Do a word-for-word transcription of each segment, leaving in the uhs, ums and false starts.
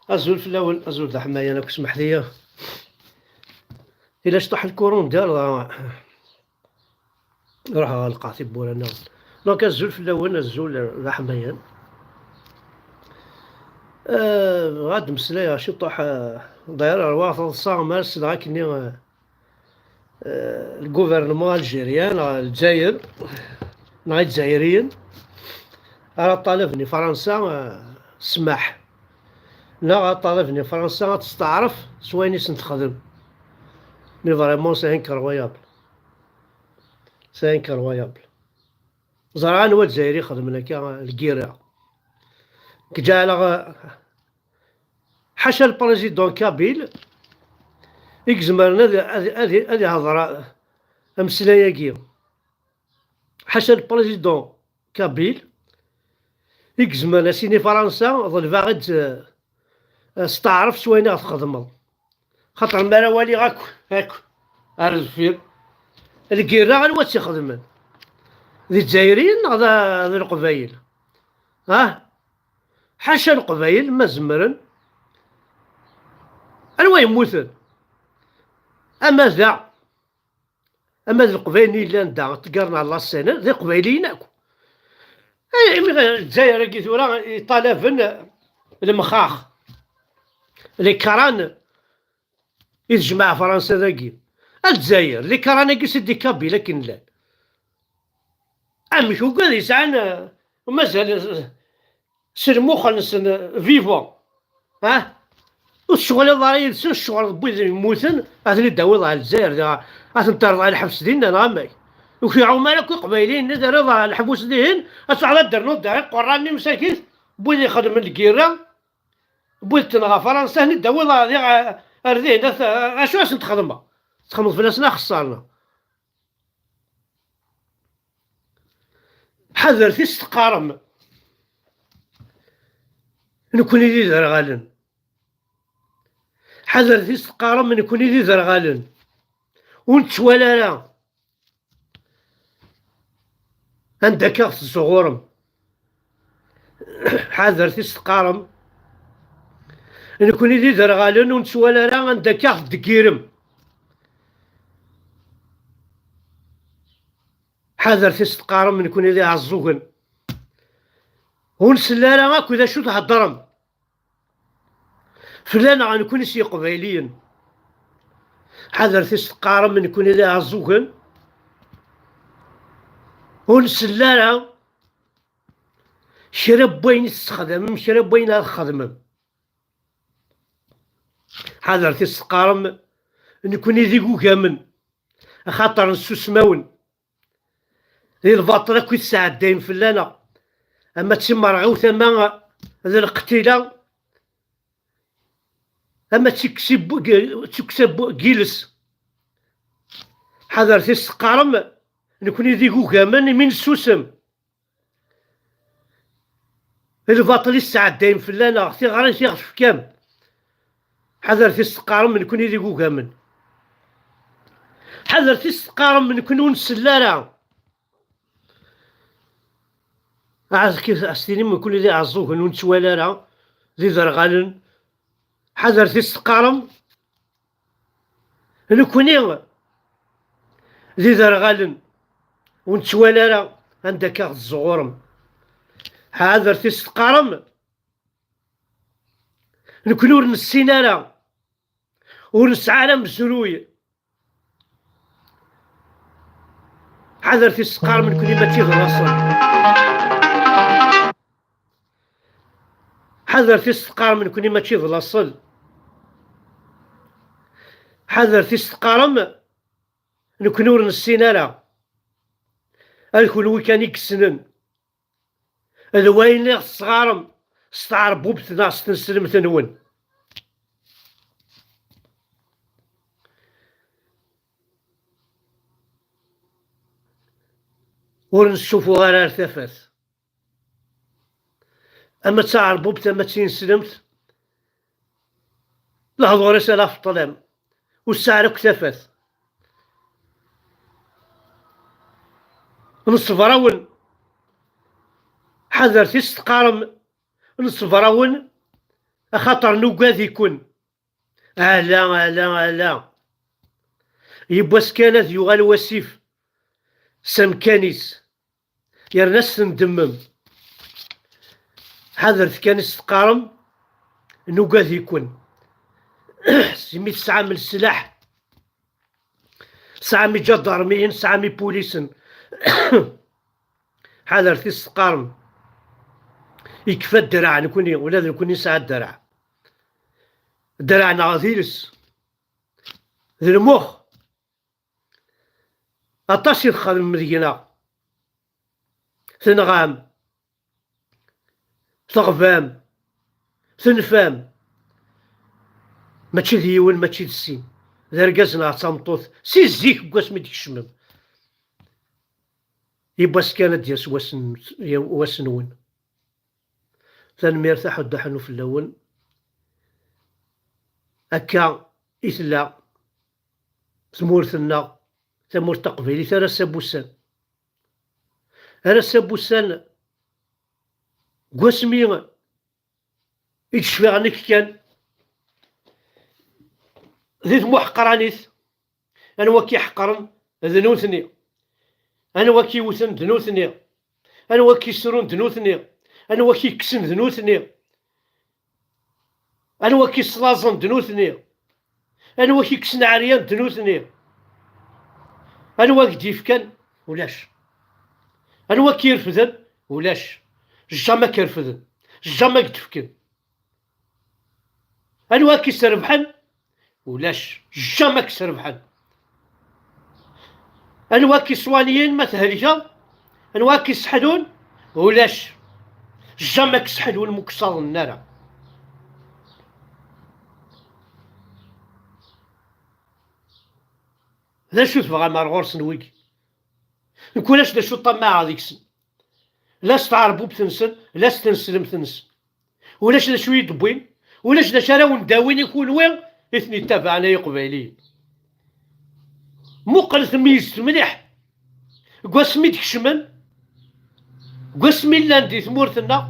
Azul fell-awen, azul d aḥmayan akk, smeḥ-iyi. Ila cṭuḥ lkurun diɣ, ruḥeɣ ɣer lqaɛ tiwwura-nneɣ. Donc, azul fell-awen, azul d aḥmayan. Euh, ad d-meslayeɣ ciṭuḥ, euh, d'ailleurs, rwaɣ taḍsa mi ara sleɣ akkenni, euh, euh, le gouvernement algérien, neɣ Lezzayer, neɣ Izzayriyen, ara ṭṭalaben i Fransa, euh, ssmaḥ, neɣ ara ṭṭalaben i Fransa ad testeɛref s wayen i sen-texdem. Mais vraiment, c'est incroyable. C'est incroyable. Ẓriɣ anwa Lezzayer ixedmen akka lgirra. Nekk ǧeɛleɣ, ḥaca le président Kabyle i izemren ad, ad, ad, ad ihder ameslay-agi. Ḥaca le président Kabyle i izemren ad s-yini Fransa ḍelbeɣ-d, eh, steɛref s wayen i ɣ-txedmeḍ. Xaṭer mi ara waliɣ akk, akk ar deffir, lgirra anwa tt-ixedmen? D Izzayriyen neɣ d, d Leqbayel? Ah? Ḥaca Leqbayel ma zemren. Anwa yemmuten? Ama da, ama d Leqbayel yellan da, ṭṭeggar neɣ la scène, d Iqbayliyen akk. Eh, imi Lezzayer-agi tura iṭalaben lemxax, les crânes, i tejmeɛ Fransa dagi. A Lezzayer, les crânes-agi c'est des Kabyles akken llan. Amek ugad yesɛan, eh, mazal, eh, s lmux-nsen, eh, vivant. Ah? Ur tecɣileḍ ara yid-sen ccɣel n wid yemmuten, ad ten-id-tawiḍ ɣer Lezzayer, diɣ ad ten-terreḍ ɣer lḥebs dinna, neɣ amek? Ur k-iɛum ara akk Iqbayliyen-nni, terriḍ ɣer lḥebs dihin, ad truḥeḍ ad d-ternuḍ diɣ iqerra-nni msakit, n wid ixedmen lgirra, n wid tenɣa Fransa, ad ten-id-tawiḍ diɣ ar dihin, at-, acu ad sen-txedmeḍ? Txedmeḍ fell-asen axeṣṣar, neɣ? Ḥadret i s-teqqarem, nekkni d iderɣalen. Ḥadret i s-teqqarem, nekkni d iderɣalen. Ur nettwali ara anda akka ɣ-tezzuɣurem. Ḥadret i s-teqqarem, nekkni d iderɣalen, ur nettwali ara anda akka ɣ-tdeggirem. Ḥadret i s-teqqarem, nekkni d iɛeẓẓugen. Ur nsell ara akk d acu theddrem fell-aneɣ nekkni s Yiqbayliyen. Ḥadret i s-teqqarem, nekkni d iɛeẓẓugen. Ur nsell ara kra n wayen i tessexdamem, kra n wayen ara txedmem. Ḥadret i s-teqqarem, nekkni d igugamen, axaṭer nessusem-awen. Di lbaṭel akk i tesɛeddayem fell-aneɣ, ama d timerɣiwt, ama d lqetila, ama d tikci bu-, d tikci bu-, n yiles. Ḥadret i s-teqqarem, nekkni d igugamen imi nessusem. Lbaṭel i tesɛeddayem fell-aneɣ, tiɣri i ɣ-tefkam. Ḥadret i s-teqqarem, nekkni d igugamen. Ḥadret i s-teqqarem, nekkni ur nsell ara. Ɛad k-, ad s-tinim nekkni d iɛeẓẓugen ur nettwali ara, d iderɣalen. Ḥadret i s-teqqarem, nekkni d iderɣalen ur nettwali ara anda akka ɣ-tezzuɣurem. Ḥadret i s-teqqarem, nekkni ur nessin ara, ur nesɛi ara amezruy. Ḥadret i s-teqqarem nekkni mačči d laṣel. Ḥadret i s-teqqarem, nekkni mačči d laṣel. Ḥadret i s-teqqarem, nekkni ur nessin ara. Ad kunwi kan i yessnen. D wayen i ɣ-tesɣarem s tɛerbubt neɣ s tneslemt-nwen. Ur nessufuɣ ara ar tafat. Ama d taɛerbubt, ama d tineslemt, lehdur-is ala f ṭṭlam. Ur tesɛi ara akk tafat. Neṣber-awen. Ḥadret i s-teqqarem. Neṣber-awen, axaṭer nugad-iken. Ala, ala, ala. Yiwwas kan ad yuɣal wasif s amkan-is, yerna s tendemmem. Ḥadret kan i s-teqqarem, nugad-iken. Simi tesɛam leslaḥ, tesɛam iǧadarmiyen, tesɛam ipulisen. Ḥadret i s-teqqarem. Yekfa ddreɛ, nekkni, ula d nekkni nesɛa ddreɛ. Ddreɛ-nneɣ d iles, d lmux. Aṭas i txedmem deg-neɣ. Tenɣam, teɣbam, tenfam. Mačči d yiwen, mačči d sin. D argaz neɣ d tameṭṭut. Si zik, deg wasmi d-tkecmem. Yiwwas kan ad d-yas wass-n-, wass-nwen. Tanemmirt, aḥuddu aḥunnu fell-awen. Akka i tella tmurt-nneɣ, tamurt taqbaylit, ar ass-a n wussan. Ar ass-a n wussan, deg wasmi i d-cfiɣ nekk kan di tmuḥeqranit, anwa k-iḥeqren d nutni, anwa k-iwten d nutni, anwa k-isrun d nutni, anwa k-ikksen d nutni, anwa k-islaẓen d nutni, anwa k-ikksen ɛeryan d nutni, anwa k-d-yefkan? Ulac. Anwa k-irefden? Ulac. Jamais k-refden, jamais k-d-fken. Anwa k-isrebḥen? Ulac. Jamais k-srebḥen. Anwa k-iswanyen ma thelkeḍ? Anwa k-isseḥlun? Ulac. Jamais k-sseḥlun, ma ur k-ssaḍnen ara. D acu tebɣam ar ɣur-sen wigi? Nekk ulac d acu ṭṭamaɛeɣ deg-sen. La s tɛerbubt-nsen, la s tneslemt-nsen. Ulac d acu i d-wwin, ulac d acu ara wen-d-awin i kunwi i ten-ittabaɛen ay Iqbayliyen. Muqlet, meyyzet mliḥ. Deg wasmi d-kecmen, deg wasmi llan di tmurt-nneɣ,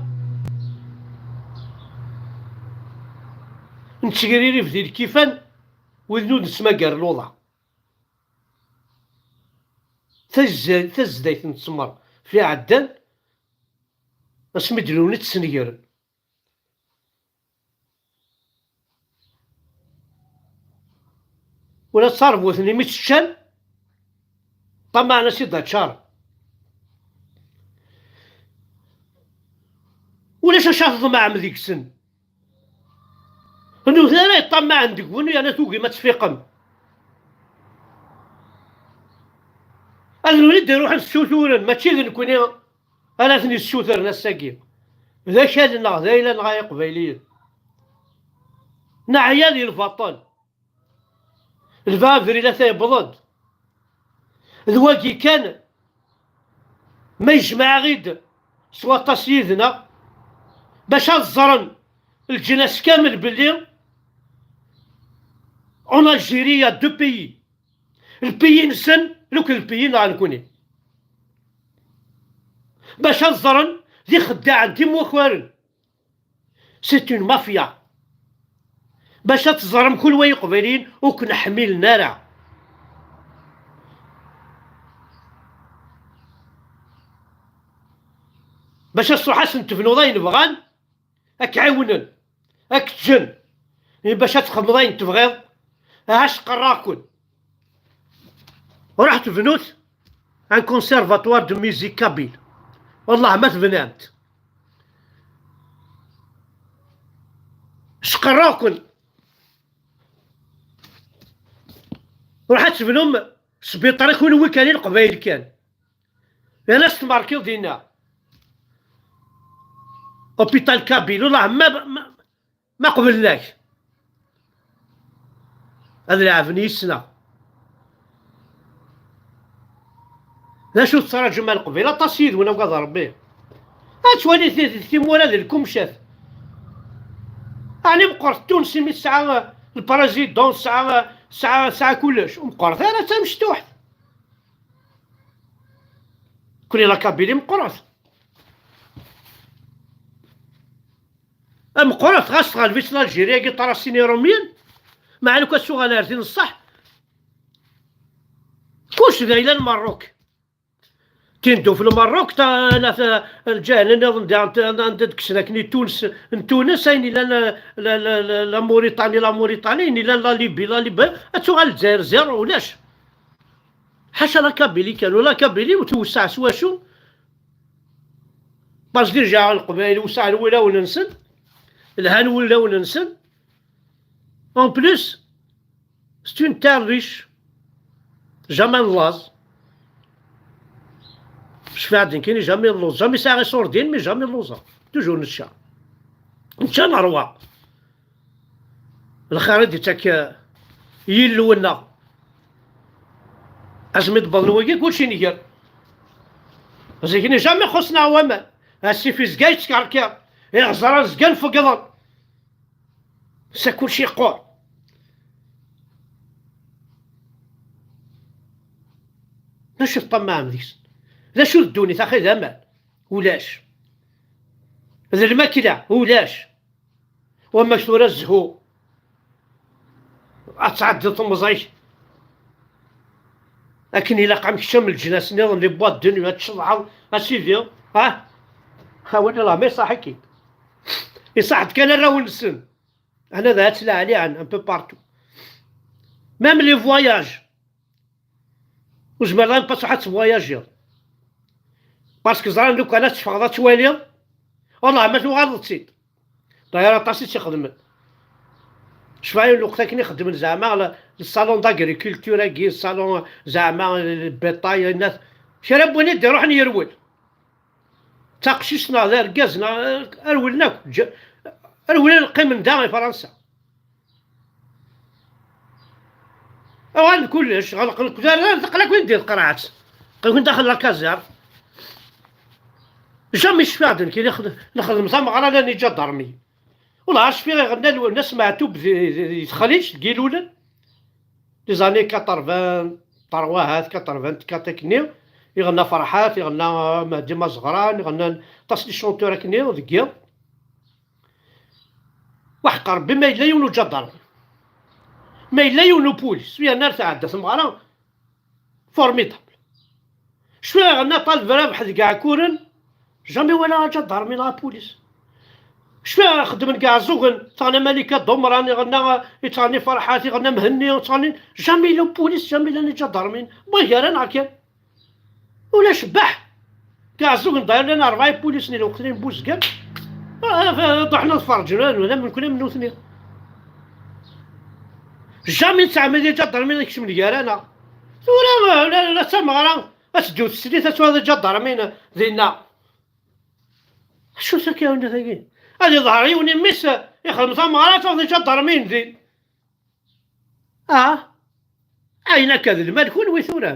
nettegririb di lkifan, wid ur nettmagar luḍa. Tazza-, tazdayt n ttmer f iɛeddan, asmi d-lulin ttengaren. Ula d tarbut-nni mi tt-ččan, ṭṭamaɛen-as-id aččar. Ulac acu ara tḍemɛem deg-sen. Nutni ara yeṭṭamaɛen deg-wen yerna tugim ad tfiqem. Ad nuli d-iruḥen ssuturen, mačči d nekkni ara ten-yessutren ass-agi. D akal-nneɣ, d ayla-nneɣ ay Iqbayliyen. Neɛya di lbaṭel. Lba abril ata yewweḍ-d. D wagi kan ma yejmeɛ-aɣ-id s waṭas yid-neɣ, bac ad ẓren leǧnas kamel belli en Algérie il y a deux pays. Lpiyi-nsen, luk d lpiyi-nneɣ nekkni. Bac ad ẓren d ixeddaɛen, d imwakaren. C'est une mafia. Bac ad teẓrem kunwi ay Iqbayliyen ur ken-ḥmilen ara. Bac ad truḥ ad sen-tebnuḍ ayen bɣan, ad k-ɛiwnen, ad k-ǧǧen, bac ad txedmeḍ ayen tebɣiḍ, aha cqerreɣ-ken. Ruḥet bnut un conservatoire de musique kabyle. Wallah ma tebnam-t. Cqerreɣ-ken. Ruḥ ad tebnum sbiṭar i kunwi kan, i Leqbayel kan. Yerna s tmerkiḍ dinna. Hôpital Kabyle, والله ma, ma, ma qeblen-ak. Ad leɛben yis-neɣ. D acu tettṛaǧum a Leqbayel? Aṭas yid-wen, agad Ṛebbi. Ad twali ti-, ti-, timura d lkumcat. Ɛni meqqret Tunes imi tesɛa le président, tesɛa, tesɛa, tesɛa kullec? Ur meqqret ara, d tamecṭuḥt. Kuli la Kabylie meqqret. Meqqret, ɣas tɣelb-itt l'Algérie-agi, ṭṭarasin Irumyen, meɛna lukan tuɣal ar din ṣṣeḥ. Kullec d ayla n Merruk. Tin d-uf Lmerruk, ta-, la ta-, lǧahel nniḍen di, anda, anda d-kksen akken i Tunes, n Tunes, ayen ilan la, la, la, la, la Mauritanie, la Mauritanie, ayen ilan la Libye, la Libye, ad tuɣal Lezzayer zéro, ulac. Ḥaca la Kabylie kan, u la Kabylie ur tewseɛ s wacu. Parce que déjà Leqbayel wesɛen wulawen-nsen, lhan wulawen-nsen. En plus, c'est une terre riche. Jamais nlaẓ. Cfiɣ din kini jamais nluẓ. Jamais sɛiɣ iṣurdiyen, mais jamais lluẓeɣ. Toujours nečča. Nečča nerwa. Lxir i d-ittak, eh, Yillu-nneɣ. Asmi d-wwḍen wagi, kulci nger. Zik-nni jamais xuṣṣen-aɣ waman. Asif izga yettkerkir. Iɣeẓran zgan feggḍen. Sa kulci yeqqur. D acu teṭṭamaɛem deg-sen? D acu d ddunit, axi d aman? Ulac. D lmakla? Ulac. Wamma tura zzhu. Ad tɛeddiḍ temẓi-k. Akken ilaq am kečč am leǧnas nniḍen, les boîtes de nuit, ad tceḍḥeḍ, a sidi, ha? Awal la, mais iṣaḥ-ik-id. Iṣaḥ-d kan arraw-nsen. Hna da ad ttlaɛliɛen un peu partout. Même les voyages. Ur zmireḍ ara pas ad tvoyajiḍ. Parce que ẓran lukan ad teffɣeḍ ad twaliḍ, والله ma tuɣaleḍ-tt-id. D'ailleurs aṭas i tt-ixedmen. Cfiɣ yiwen lweqt akken i xeddmen zeɛma le, le salon d'agriculture-agi, le salon zeɛma le bétail, kra n win i d-iruḥen yerwel. D taqcict neɣ d argaz neɣ, rewlen akk. Ǧ-, rewlen qqimen da i Fransa. Uɣalen kullec, ɣelqen kullec, aql-aken di tqerɛet. Aql-aken daxel la caserne. Jamais cfiɣ-d nekk i nexdem tameɣra llan iǧadarmi. Wallah cfiɣ iɣenna Lwennas Meɛtub di, di, di Texlict, deg Ilulen. Les années quatre-vingt-trois, quatre-vingt-quatre akkenni, iɣenna Ferḥat, iɣenna Mehdi Mazeɣran, iɣenna aṭas n les chanteurs akkenni deg yiḍ. Waḥeq Rebbi ma yella yiwen uǧadarmi, ma yella yiwen upulis, yerna ar tɛedda tmeɣra, formidable. Cfiɣ iɣenna Ṭaleb Rabeḥ deg Iɛekkuren, jamais walaɣ aǧadarmi neɣ apulis. Cfiɣ xeddmen deg Iɛeẓẓugen, teɣna Malika Dumran, iɣenna, ittɣenni Ferḥat, iɣenna Mhenni, ittɣenni, jamais la police, jamais la iǧadarmin. Bɣiɣ ara neɣ kan. Ulac bbaḥ. Deg Iɛeẓẓugen d'ailleurs llan rebɛa ipulisen i lweqt-nni n Buzgan. Ah, ah, ah, ḍuḥen ad ferǧen, ah, nella mnekkni am nutni. Jamais ttɛemmid iǧadarmin ad kecmen gar-aneɣ. Tura, ah, la, la d tameɣra, ad teddu teslit, ad twaliḍ iǧadarmin dinna. Acu-t akka tagi? Ad iḍher yiwen i mmi-s, ixdem tameɣra, ad tawḍ iǧadarmin din. Ah, ayen akka d lmal kunwi tura.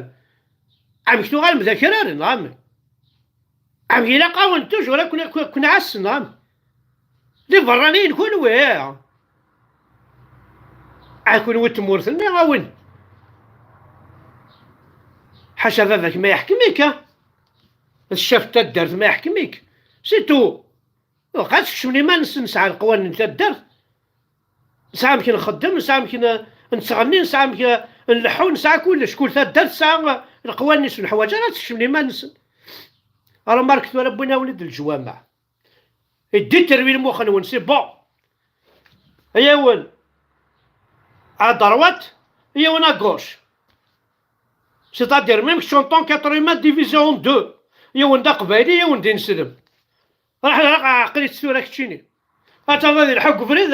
Amek tuɣalem d akraren, neɣ amek? Amek ilaq-awen toujours ad kun-, kun-, kun-ɛassen, neɣ amek? D iberraniyen kunwi. A kunwi n tmurt-nni, a win. Ḥaca baba-k ma yeḥkem-ik, ah? D ccaf n taddart ma yeḥkem-ik. C'est tout. Ilaq ad skecmen iman-nsen, nesɛa leqwanen n taddart. Nesɛa amek nxeddem, nesɛa amek n-, nettɣenni, nesɛa amek nleḥḥu, nesɛa kullec. Kul taddart tesɛa leqwanen-is, ur neḥwaǧ ara ad skecmen iman-nsen. Remarque tura wwin-awen-id leǧwameɛ. Iddi terwi lmux-nwen, c'est bon. Ayawen à droite, ayawen à gauche. C'est-à-dire, même kečč en tant qu'être humain divisé en deux. Yiwen d aqbayli, yiwen d ineslem. Raḥ, raḥ, aql-itt tura keččini. Ata ad ilḥu deg ubrid,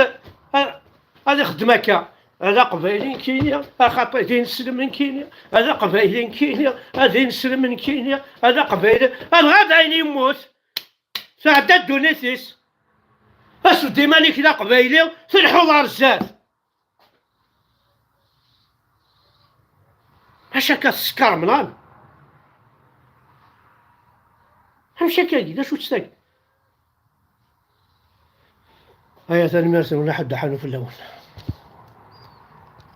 Ad ixeddem akka. Ad aqbayli n kini, axaṭi d ineslem n kini, ad aqbayli n kini, ad ineslem n kini, ad aqbayli, ad ɣad ayen yemmut. Tɛedda ddunit-is. As-d iman-ik d aqbayli, telḥuḍ ar zdat. Acu akka tsekkarem lan? Amek akka-agi? D acu-tt tagi? Aya, tanemmirt-nwen, aḥeddu ḥanu fell-awen.